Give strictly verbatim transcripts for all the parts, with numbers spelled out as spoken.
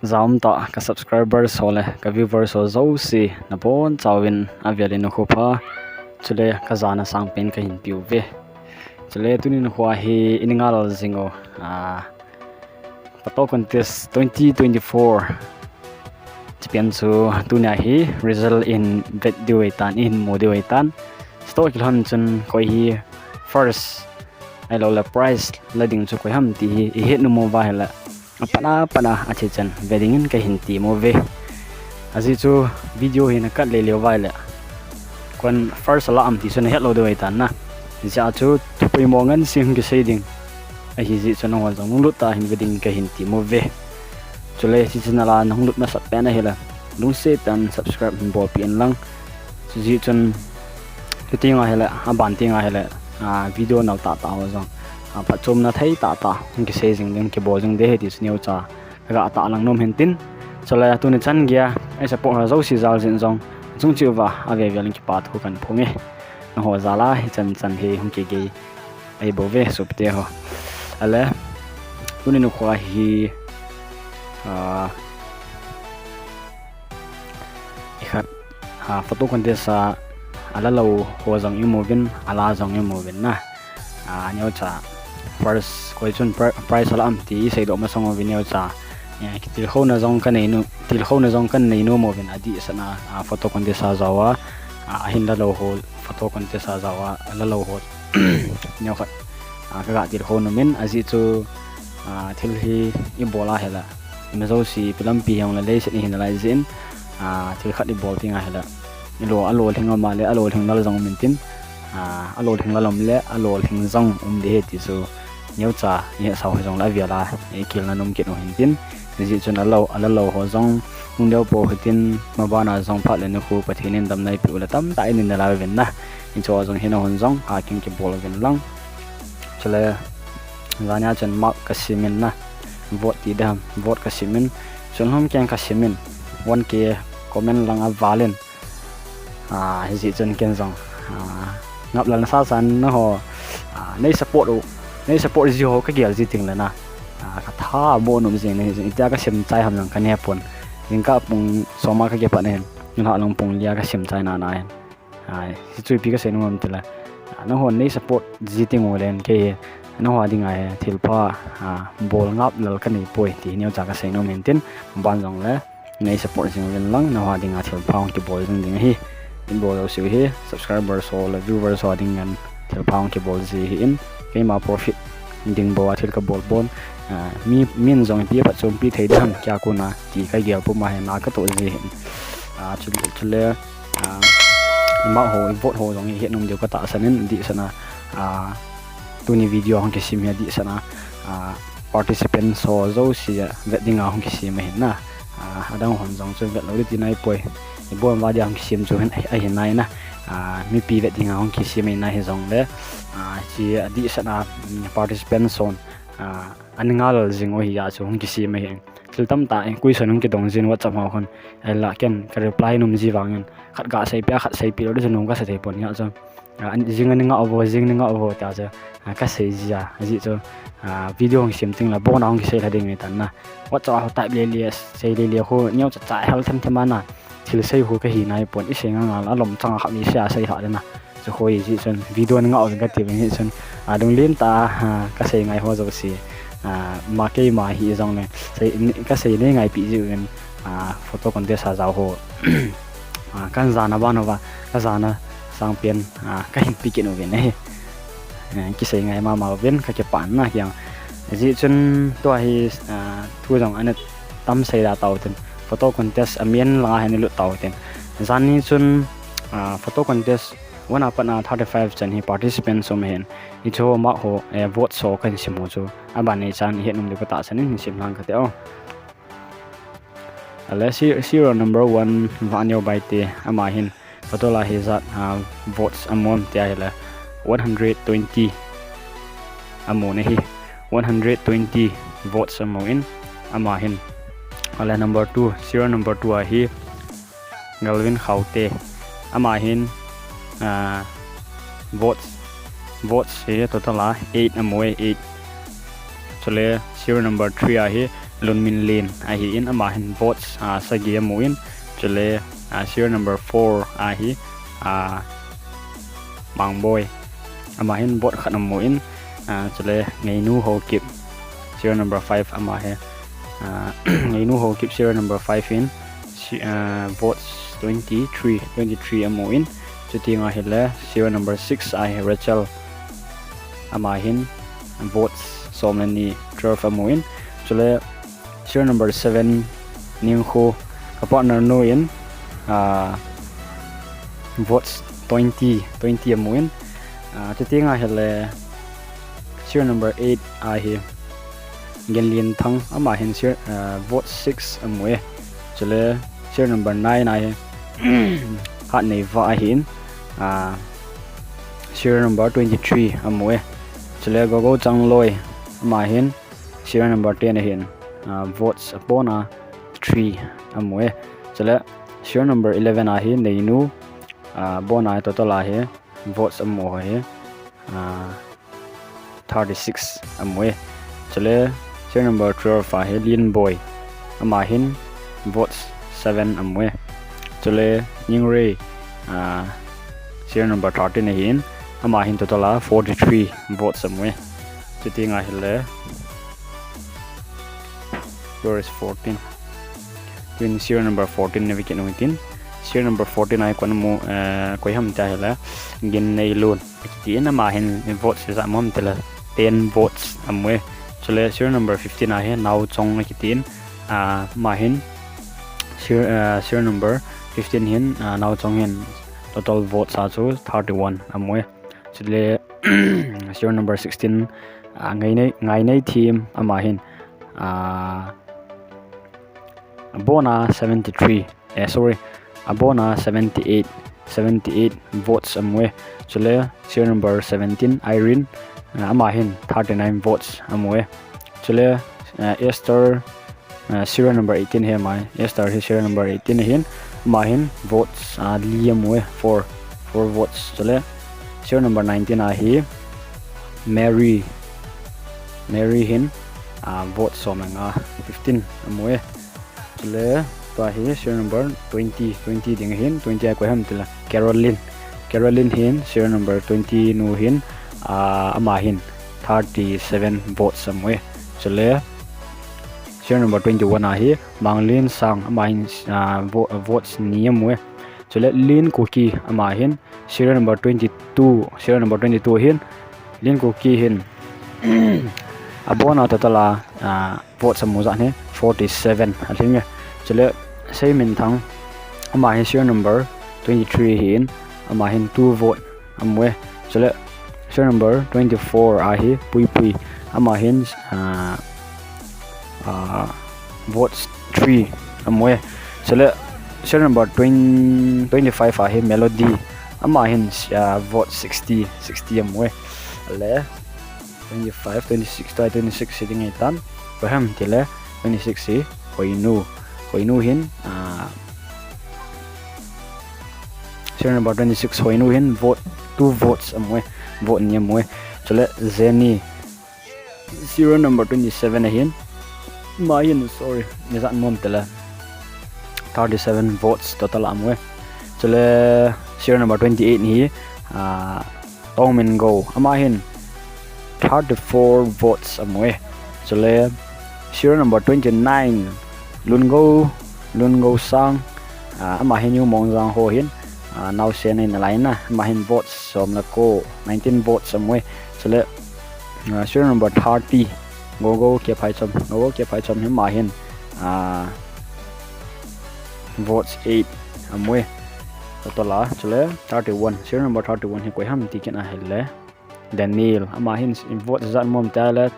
Jaum ta ka subscribers ho le ka viewers ho jouse nabonchauvin avel in nikho pha, chule ka jana sangpen kahin peuve. Chule tuni nikho hi in ngal jing u, ah, Photo Contest twenty twenty-four. Chipen chu tunia hi result in vet diu ahitan, ihin mu diu ahitan. Store kilhon chun koi hi first ahilou le prize la ding chu koi ham ti hi ihet nom uva ahile, apat a pat a athichan ve dingin kahin ti uve. Ajeh chu video hi na cut lele uva ahile, koin first ala am ti chu nahet lou diu ahitan na. Hijeh a chu thupoimo ngen sing kisei ding. Ahijeh chu nangho jong lunglut tah a hin ve ding kahin ti uve. Chule hiche channel a nahung lut masat pen ahile, lungset tah in subscribe hin bolpeh in lang. Chujeh chun, chuti nga ahile, aban ti nga ahile, ah, video nal tah tah ho jong, ah, phatchomna thei tah tah hung kisei jing ding, kibol jing ding ahi ti chu neocha kaga tahlang nom hin tin. Chule tuni chan geiya ei support ho jouse jal jin jong, chung cheh uva ave vel in kipa thu kahin phong e. Nangho jal a hichan chan hi hung kigei ahi bouve sopite ho. Ale, tuni nikho hi, ah, ikhat, ah, photo contest a ala lou ho jong imu uvin, ala jong imu uvin na. Ah, neocha first koi chun pri-, prize ala am ti iseidoh masang uvin neocha, eh, kitilkhouna jong kanei nom, tilkhouna jong kanei nom uvin adehset a, ah, photo contest a jaova, ah, ahin la lou ho, photo contest a jaova ala lou ho neokhat, ah, kaga tilkhou nom in, ajeh chu, ah, thil hi ibol ahile, ima jouse ipi lampi hijongle leiset ihi nalai jeh in, ah, thil khat ibol ti nga ahile, ilo, alolhing um a le alolhing lal jong um in tin, ah, alolhing lal um le alolhing jong um ding ahi ti chu neocha ihetsau hijongle avel a ikilna nom kit u hin tin. Hijeh chun alou, ala lou ho jong hung deu pou hitin, maban a jong phat le nikho Pathen in damna eipeh u le tamtah in nalai uvin na. Hiche a jong hin nahon jong akin kibol uvin lang. Chule jania chun mark kasim in na, vote ti ding ham, vote kasim in, chun lhomkeng kasim in, one K comment lang aval in. Ah, hijeh chun ken jong, ah, ngaplel na sasan nangho, ah, nei support u, nei support ji ho kagel ji tengle na, ah, katha aboh nom jing in, hitia kasim chai ham jong kanepon. Jingkah pung som a kakipat na hin, nilhah lang pung li a kasim chai nana hin. Ah, hichu ipi kasei nom ham tile, ah, nanghon nei support ji teng ulen kei hi nangho dinga hi thilpha, ah, bol ngaplel kanei poi ti neocha kasei nom in tin, maban jongle nei support jing uvin lang, nangho dinga thilpha hung kibol jing ding ahi. Ibol jouse hi subscribers ho le viewers ho dinga thilpha hung kibol ji ahin, keima profit ding bou a thil kabol pon, ah, mi, min jong ipi phatchompi thei ding ham keiya kona ti kagel puma hi na katoh ji ahin. Ah, chu, chule, ah, mark ho, vote ho jong ihet nom diu katahsan in, adehset a, ah, tuni video hung kisem hi adehset a, ah, participants ho jouse vet dinga hung kisem ahin na. Ah, adang hon jong chu vet lou ding tina ahipoi. Ibon uva dia hung kisem chu hin, ahi nai na. Ah, mipi vet dinga hung kisem ahi na hijongle, ah, hiche adehset a, mm, participants hon, ah, ana ngal jing u hi a chu hung kisem ahi. Thil tamtah in question hung kidong jin WhatsApp ho khun. Ahinla ken ka reply nom ji vangin, khat ga seipeh a, khat seipeh lou ding chu nom kasa thei pon hia chu. Ah, jing ani ngah uvo, jing ani ngah uvo tia chu, ah, kasei ji a, ajeh chu, ah, video hung sem tengle abona hung kisei lha ding ahitan na. WhatsApp a ho type lele, sei lele khu neocha cha hel them them a na. Thil sei khu kahi nai pon, isei nga ngal a, lomchang a khat ni sei a sei lha ding na. Chu khu hijeh chun video nangah uvin kati uvin hichun, ah, lunglen tah a, ah, kasei ngai ho jouse, ah, ma keima hijongle, sei, kasei nei ngaipeh ji uvin, ah, photo contest a jao ho, ah, kan jana ban uva, kajana sangpen, ah, kahin pe kit uvin ahi. Eh, kisei ngai mama uvin, kakipah na kiang. Hijeh chun tua hi, ah, thu jong ana tam sei da tau tin, photo contest amen langa hin ilut tau tin. Janhi chun, ah, photo contest one apat a thirty-five chan hi participants um ahin. Hiche ho mark ho, eh, votes ho kahin sim u chu, aban neichan ihet nom diu katahsan in hin sim lhang kate o. Ale, se-, serial number one, Vahneo Baite, ama hin total a hijat, ah, votes amu ham tia ahile, one hundred twenty amun ahi, one hundred twenty votes amun, ama hin. Ale number two, serial number two a hi Galvin Khaute, ama hin, ah, votes, votes hi total a eight amu e, eight. Chule serial number three a hi Lunminlen ahin, ama hin votes, ah, sagi amun, chule, ah, serial number four ahi, ah, Mangboi. Ama hin vote khat amun, ah, chule Ngeinu Haokip, serial number five ama hi, ah, Ngeinu Haokip serial number five hin, si-, ah, votes twenty-three, twenty-three amun, chuti nga hile serial number six ahi Rachel. Ama hin votes som le ni, twelve amun, chule serial number seven Ningkhu, ka partner nu in, ah, votes twenty, twenty amun, ah, chuti nga hile serial number eight ahi Genlinthang, ama hin ser-, ah, vote six amu e. Chule serial number nine ahi Hatneiva ahin, ah, serial number twenty-three amu e. Chule Gogo Changloi, ama hin serial number ten ahin, ah, votes abona three amu e. Chule serial number eleven ahi Neinu, ah, abona total ahi votes amu ho hi, ah, thirty-six amu e. Chule serial number twelve ahi Linboi, ama hin votes seven amu e. Chule Ningrei, ah, serial number thirteen ahin, ama hin total a forty-three votes amu e. Chuti nga hile, where is fourteen? Tin serial number fourteen na vekit u tin. Serial number fourteen ahi koi amu, eh, koi ham tia hile Ginneilun akitin, ama hin votes ijat mu ham tile ten votes amu e. Chule serial number fifteen ahi Naochong akitin, ah, ama hin ser-, ah, serial number fifteen hin, ah, Naochong hin total votes a chu thirty-one amu e. Chule serial number sixteen, ah, Ngainei, Ngainei Thim, ama hin, ah, abona seventy-three, eh, sorry, abona seventy-eight, seventy-eight votes amu e. Chule serial number seventeen Irene, ah, ama hin thirty-nine votes amu e. Chule, ah, Esther, ah, serial number eighteen hi ama, Esther hi serial number eighteen ahin, ama hin votes, ah, li amu e, four, four votes. Chule serial number nineteen ahi Mary, Mary hin, ah, votes som le nga, fifteen amu e. Chule tua hi serial number twenty, twenty ding ahin, twenty a koi ham tile Caroline. Caroline hin serial number twenty nu hin, ah, ama hin thirty-seven votes amu e. Chule serial number twenty-one ahi Manglinsang, ama hin, ah, vo-, votes ni amu e. Chule Lin Kuki, ama hin serial number twenty-two, serial number twenty-two hin, Lin Kuki hin abona total a, ah, votes amu jat hi forty-seven alhing e. Chule Seiminthang, ama hi serial number twenty-three ahin, ama hin two vote amu e. Chule serial number twenty-four ahi Puipui, ama hin, ah, ah, votes three amu e. Chule serial number twenty, twenty-five ahi Melody, ama hin, ah, vote sixty, sixty amu e. Le twenty-five, twenty-six, tai twenty-six hi ding ahitan. Koi ham tile twenty-six hi Hoinu. Hoinu hin, ah, serial number twenty-six Hoinu hin vote, two votes amu e, vote ni amu e. Chule Jenny, serial number twenty-seven ahin, ama hin, sorry, ijat mu ham tile thirty-seven votes total amu e. Chule serial number twenty-eight hi, ah, Tongmingo, ama hin thirty-four votes amu e. Chule serial number twenty-nine Lungo, Lungo Sang, ah, ama hin New Mongjang ho hin, ah, naosen ahi nalai na, ama hin votes som le ko, nineteen votes amu e. Chule, ah, serial number thirty Gogo Kephaichom, Gogo Kephaichom hi ama hin, ah, votes eight amu e. Total a, chule thirty-one, serial number thirty-one hi koi ham ti kit a hile Daniel, ama hin vote ijat mu ham tile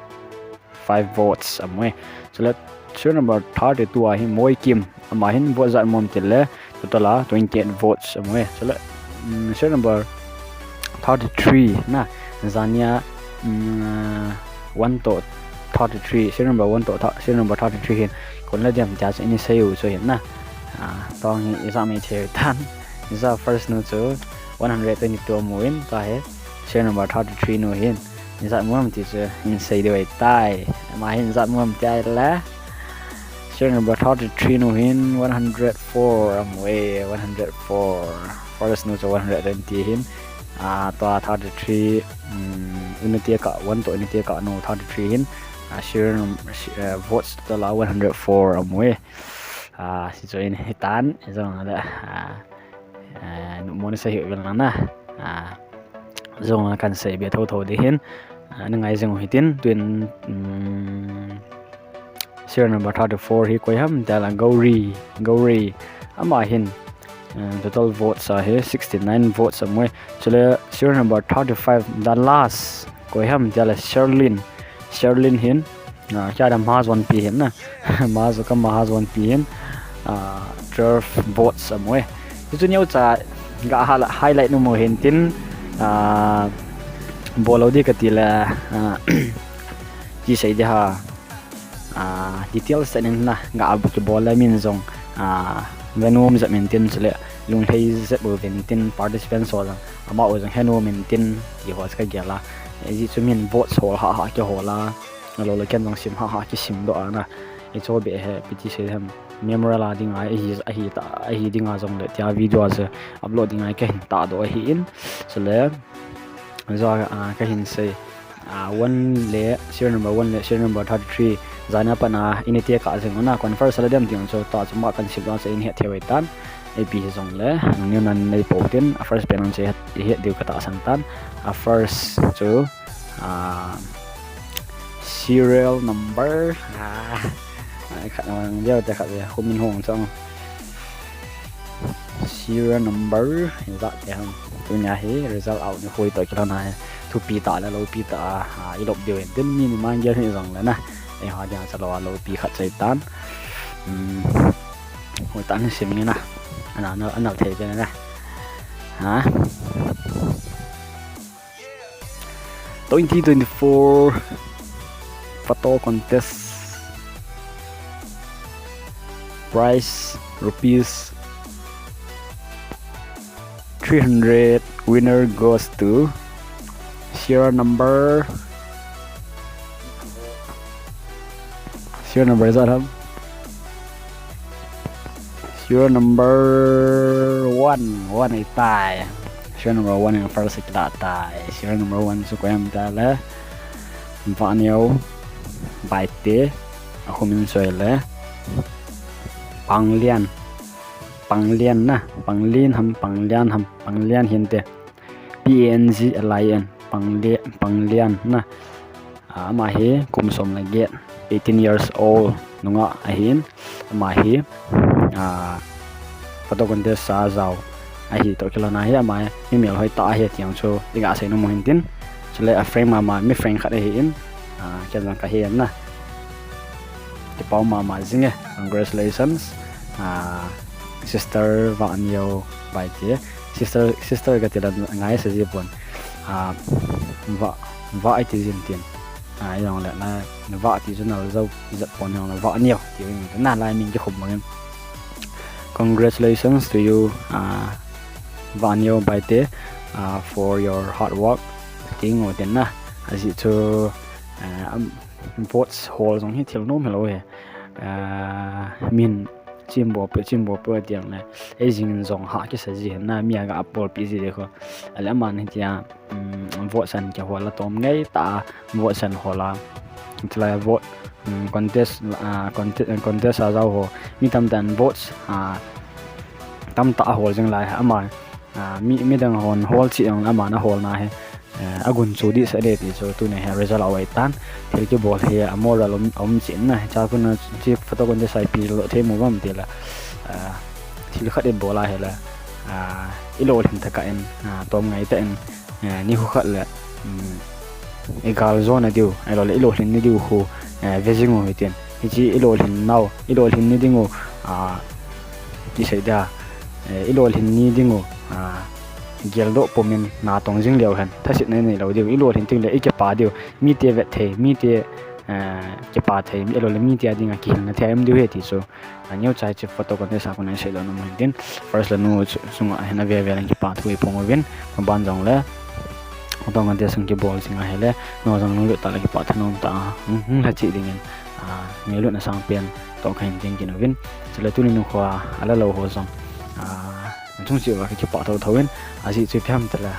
five votes amu e. Chule serial number thirty-two ahi Moikim, ama hin vote ijat mu ham tile total a twenty-eight votes amu e. Chule, mm, serial number thirty-three na, jania, mm, one to thirty-three, serial number one to th-, serial number thirty-three hin koi le dem tia chu ini sei u chu hin na. Ah, tong hi ijat mai thei tan. Ijat first nu chu one hundred twenty-two amun, tua hi serial number thirty-three nu hin ijat mu ham ti chu in sei diu ahitai. Ama hin ijat mu ham tia le Serial number thirty-three nu hin one hundred four amu e, one hundred four. First nu chu one hundred twenty ahin. Ah, tua thirty-three, um, inate ka, one to inate ka nu thirty-three ahin. Ah, serial num-, se-, eh, votes total a one hundred four amu e. Ah, si chu in hitan, ijong le, ah, eh, nu mo ni sa hi vel na na. Ah, jong kan sei be tho tho di hin. Ah, na ngai jing u hitin, tuin, um, serial number thirty-four hi koi ham, tia la Gauri, Gauri. Ama hin, eh, total votes a hi sixty-nine votes amu e. Chule serial number thirty-five, the last, koi ham, tia la Sherlyn. Sherlyn hin, ah, kya da Mahazon pi hin na. Mahazon ka Mahazon pi hin, ah, twelve votes amu e. Chu chu neo cha ga ha-, highlight nu mo hin tin, ah, bolo di ka ti la, ah, ki sei di ha. Ah, details ta nin na, ga abu ki bol le min jong, ah, ve nom jep min tin chule, lunglhai jep u vin tin participants ho jong, ama u jong he nom min tin, ti ho ka gel a. Iji chu min votes hol ha ha ki hol a, a lo le ken jong sim ha ha ki sim doh a na. I cho be he, piti sei hem, memorial a ding a, ahi, ahi ta, ahi ding a jong le, tia video a chu upload ding a ka hin ta doh ahi in, chule, jo, ah, ka hin sei. Ah, one le, serial number one le, serial number thirty-three. Jana pana, inate ka jing u na, confirm sa le dem ti un chu, ta chu ma kan sim doh a chu in het thei u tan. A pi hi jong le, nang neo nan nei po tin, a first pen un chu het, het diu ka tahsan tan. A first chu, ah, serial number, ah, ah, khat na nang deu te khat le, Humin Hong chang. Serial number, hi ja te ham. Tunia hi result out ni hoi to kila na hi. Thupi ta le lopi ta, ah, i lop diu in tin mi ni man gel hi jong le na. Ei ha dia cha lo a lopi khat chai tan. Hmm. Hoi tan sim ni na. Ana, ana, ana thei te na. Ha? Twenty twenty-four photo contest, prize rupees three hundred, winner goes to serial number, serial number is that, huh? Serial number one, one ahitai. Serial number one in first kita tai. Serial number one chu koi ham tia le, Vahneo Baite, a Humin Soi le, Panglian, Panglian na, Panglian ham, Panglian ham, Panglian hinte. P A N G L I N, Pangli-, Panglian na. Ah, ama hi kum som le get, eighteen years old, nungah ahin, ama hi, ah, photo contest a jao ahi toh kilhon a hi, ama hi mi melhoi tah ahi tiang chu, i ga sei nom u hin tin. Chule a frank mama, mi frank khat ahin, ah, ken jong ka hi na. Kipa um mama jing e, congratulations, ah, sister Vahneo Baite. Sister, sister ka ti la ngai sa ji pon. Ah, va, va i ti jin tin. Ah, jong le na, va ti chu nal jo, jat pon jong le Vahneo ti jin tin. Na lai min ki khum bang in. Congratulations to you, ah, Vahneo Baite, ah, for your hard work. Ti ngo tin na. Ajeh chu, ah, am, votes hol jong hi thil nom hi lo he. Ah, min chim bol pe, chim bol pe tiang le. Ei jing in jong ha kisa ji hin na, mi a ga bol pi ji de kho. Ale aman hitia, um, votes an kihol a tom ngai ta, votes an hol a. Chulai vote, um, contest, ah, conte-, contest a jao ho. Mi tamtah in votes, ah, tamtah a hol jing lai aman. Ah, mi, midang hon hol cheh jong le aman a holna hi, eh, a gunchu dehset e ti chu tuni hi result a um tan. Thil kibol hi a moral um, um chin na. Hiche a kon a hiche photo contest a ipi lo thei mu vam ti le, ah, thil khat i bol a hile, ah, i lolhin tah in, ah, tom ngai tah in, eh, nikho khat le, um, i gal jo na diu, ahilou le i lolhin na diu khu, eh, ve jing u hitin. Hiche i lolhin nau, i lolhin ni ding u, ah, ti sei dia, eh, i lolhin ni ding u, ah, geldoh pum in na tong jing leu hen, thasetna i nei lou diu, i lolhin teng le i kipa diu, mite vet thei, mite, eh, kipa thei, ahilou le mite a dinga kihilna thei a um diu ahi ti chu, ah, neocha hiche photo contest a kon a i sei doh nom u hin tin, first le nu chu, sunga hin a ve ve le kipa thu i phong uvin, aban jong le, photo contest a kon kibol jing a hile, nu jong lunglut tah le kipa thanom tah a, hung, hung lha cheh ding in, ngailutna sangpen toh kahin ding kit uvin. Chule tuni nikho a la lou ho jong, nachung cheh uva kakipah thotho in, ajeh chu ipi ham itile,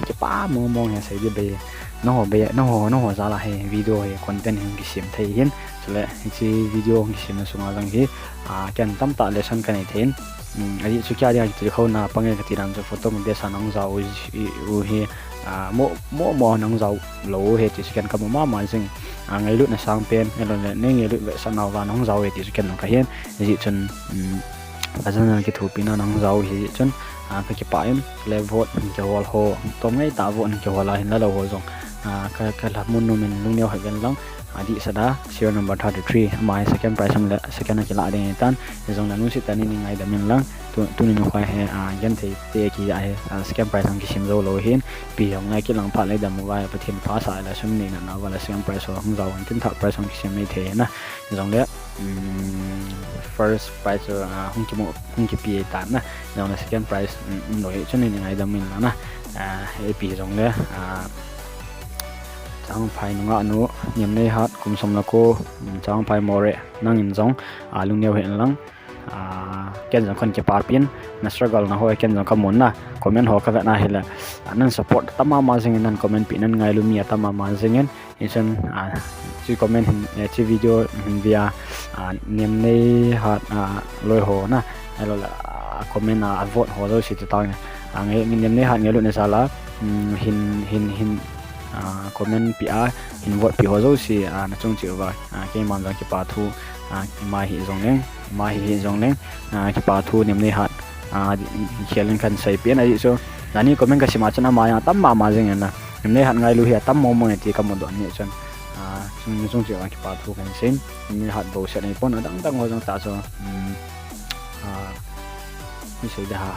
kakipah mong mong hi asei ding bei. Nangho bei, nangho, nangho jal a hi video hi content hi hung kisem thei hin. Chule hiche video hung kisemna sunga jong hi, ken tamtah lesson kanei thei in. Ajeh chu kei a dinga kitilkhouna pang e kati dan chu photo mudesa nahung jao u hi, mo, mo, mo nahung jao lou u hi ti chu ken kamu mama jing. Ngailutna sangpen, ahiloule nei ngailut vetsahna uva nahung jao u hi ti chu ken jong kahen. Hijeh chun, ka channel kithopina nahung jao u hijeh chun, kakipah in, le vote hin kihol ho, tom ngaitah a vote hin kihol a hin la lou ho jong, ka, kalhamon nom in lungneo hih uvin lang. Adihsah a serial number thirty-three, ama hi second prize um le second a kilah ding ahitan. Hijongle lungset tah in nei ngaidam in lang. Tuni nikho hi, genthei te kija hi, second prize hung kisem jou lou hin. Ipi hung ngai kit lang phat le idam uva Pathen pha sah le sum nei natna uva le second prize ho hung jao u hintin, third prize hung kisem nei thei na. Hijongle first prize chu hung kipe tan na. Hijongle second prize umlou hi chun nei ngaidam in lang na. Ipi hijongle, Changphai nungah nu, Nemneihat, kum som le ko, Changphai Moreh, nangin jong lungneo hih in lang. Ken jong kahin kipah pin, na struggle na ho ken jong kamun na, comment ho kavet na hile, nan support atam mama jingin, nan comment peh, nan ngailu mi atam mama jingin. Hichun, chu comment hin, chu video hin vea, Nemneihat loi ho na, ahiloule comment a vote ho jouse chu tang, Nemneihat ngailutna jal a hin, hin, hin comment peh a, hin vote peh ho jouse, nachung cheh uva keiman jong kipathu, ima hi jongleng, ima hi jongleng, kipathu Nemneihat khel in kahin seipeh in. Ajeh chu jani comment kasem a chun ama jong atam mama jingin na, Nemneihat ngailu hi atam mong mong e ti kamudoh in, hichun chung, chung cheh uva kipathu kahin sei in. Nemneihat bou set ahipon, adang dang ho jong tah chu, isei ding ham,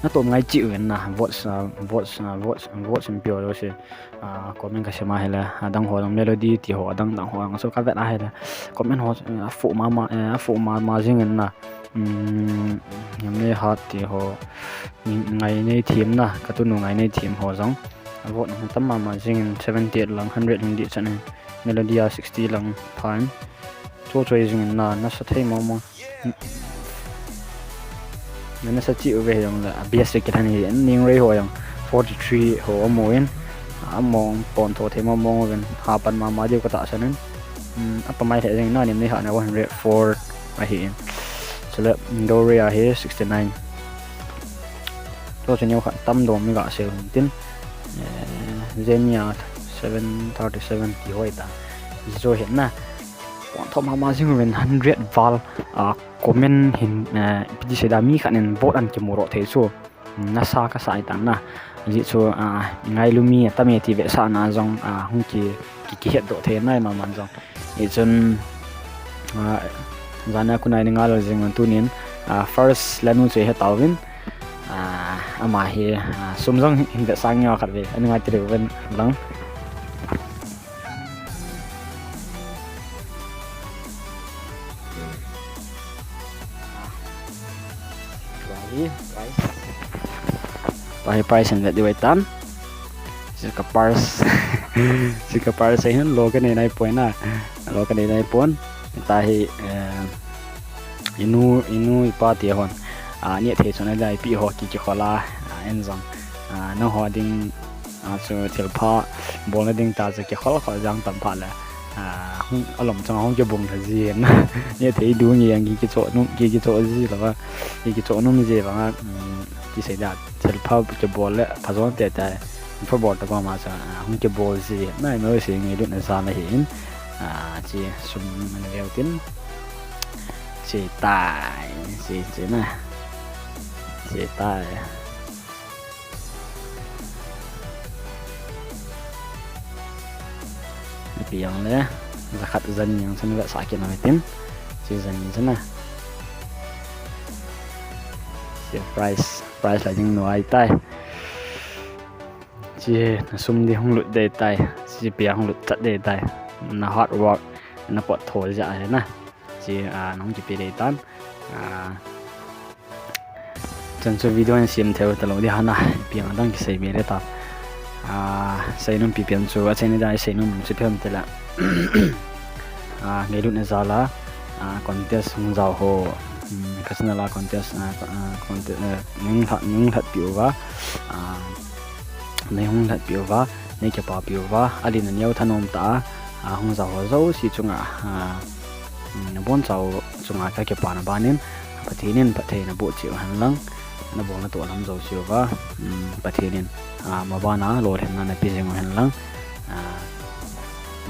natom ngai cheh uvin na, vote, vote, vote hin pe ho jouse, comment kasem a hile, adang ho jong Melody ti ho, adang dang ho jong chu kavet a hile, comment ho aphoh mama, aphoh mama jingin na, Nemneihat ti ho, Ngainei Them na, katunu Ngainei Them ho jong vote atam mama jingin, seventy-eight lang, hundred hin dihchan in, Melody a sixty lang phan, chochoi jingin na, nasa thei mong mong. Nasa cheh uve hijongle, a best kilhen hi, Nengrei ho jong forty-three ho amun, among pontho thei mong mong uvin, hapan mama diu katahsan in. Apa mai lheh jingin na, Nemneihat na one hundred four ahin. Chule Doria hi sixty-nine. Chu chu neokhat tamdom iga sei u hintin, Zenia seven thirty-seven ti ho ahitan. Hichu hin na, pontho mama jing uvin, hundred val comment hin, ipi ti sei ding, mi khat in vote ahin kimudoh thei chu, nasa kasa ahitan na. Hijeh chu, ngailu mi atam e ti vetsahna jong hung ki, ki, kihetdoh thei nai maman jong. Hichun, jana kunai ni nga lou jing un, tunin first lanu chu hetauvin, ama hi sum jong hin vetsah nge khatvei, ani ngai tile uvin lang. Tua hi prize, tua hi prize hin vet diu ahitan. Hiche ka purse, hiche ka purse hin lo kanei naipoi na, lo kanei naipon. Tua hi, inu, inu ipa te hon, nehthei chun adei peh ho ki, kikhol a, en jong, nangho ding chu thilpha bolna ding tah chu kikhol khol jeng tam phat le, alom chunga hung kibung lha jin, nehthei du nge jeng ki, kichoh nom, ki, kichoh ji louva, ki, kichoh nom ji vanga, ti sei ding, thilpha kibol le phajon tete, phabol tah pa ma chu hung kibol ji nai, noise ngailutna jal ahin, hiche sum ana veu tin, hiche tai, hiche, hiche na, hiche tai. Ipi jongle, jakhat jani jong chun vetsah kit nom hitin. Hiche jani chun na, hiche prize, prize la ding nu ahitai. Hiche na sum ding hung lut ding ahitai. Hiche pia hung lut chat ding ahitai. Na hard work, na pot tho jeh ahi na. Hiche, nahung kipe ding ahitan. Chan chu video hin sem thei talou ding ahi na, ipi adang kisei be le ta. Seinom pipen chu, achaina dia seinom chu ipi ham itile, a, ngailutna jal a, a, contest hung jao ho, um, ka channel a contest, a, a, contest, a, nung lhat, nung lhat pi uva, a, nei hung lhat pi uva, nei kipa pi uva, alin aneo thanom ta a, a, hung jao ho jouse chunga, a, um, nabon chau chunga ka kipana banin, Pathen in phatthei naboh cheh u hen lang, nabol natoh lam jouse uva, um, Pathen in, a, mabana lolhinna napeh jing u hen lang, a,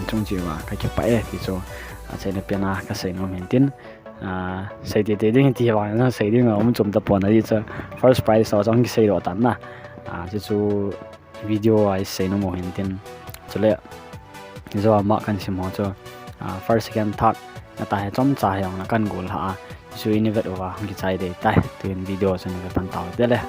chung cheh uva ka kipah e ti chu, a, achaina pen a ka seinom hin tin, a, sei tete ding ti vang jong sei ding a um chom tapon ahi chu, first prize ho jong kisei doh tan na, a, chu chu video a isei nom u hin tin, chule, jo a mark kan sim ho chu, a, first, second, third, na ta hi chomcha hi jong na kan gol ha a, chu i ni vet uva, hung kichai dei tai, tuin video chu ni ve pan tau te le.